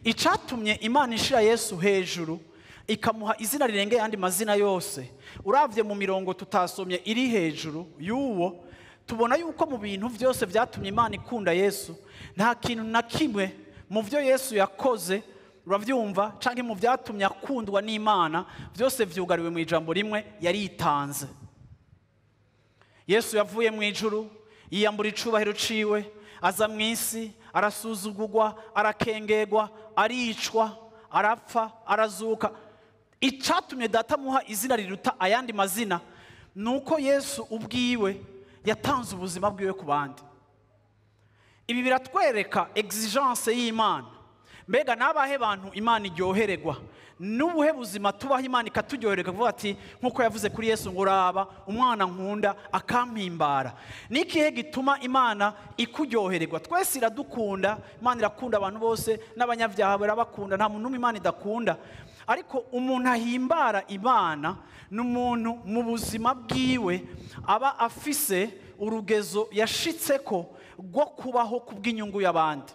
Icatumye Imana ishira Yesu hejuru ikamuha izina rirengeye ayandi mazina yose, uravye mu mirongo tutasomye iri hejuru y'uwo, tubona yuko mu bintu byose byatumye Imana ikunda Yesu, nta kintu na kimwe mu byo Yesu yakoze, uravyumva, canke mu byatumye akundwa n'Imana, byose vyugariwe mu ijambo rimwe: yaritanze. Yesu yavuye mu ijuru, yiyambura icubahiro ciwe, aza mu isi, arasuzugurwa, arakengegwa, aricwa, arapfa, arazuka. Icatumye Data amuha izina riruta ayandi mazina ni uko Yesu ubwiwe yatanze ubuzima bwiwe ku bandi. Ibi biratwereka exigence y'Imana. Mbega n'abahe bantu Imana iryohererwa? N'ubuhe buzima tubaho Imana ikaturyohererwa, kuvuga ati nk'uko yavuze kuri Yesu ngo: "Uraba umwana nkunda akampimbara"? Ni ikihe gituma Imana ikuryohererwa? Twese iradukunda. Imana irakunda abantu bose, n'abanyabyaha barabakunda. Nta muntu n'umwe Imana idakunda. Ariko umuntu ahimbara Imana ni umuntu mu buzima bwiwe aba afise urugezo yashitseko rwo kubaho ku bw'inyungu y'abandi.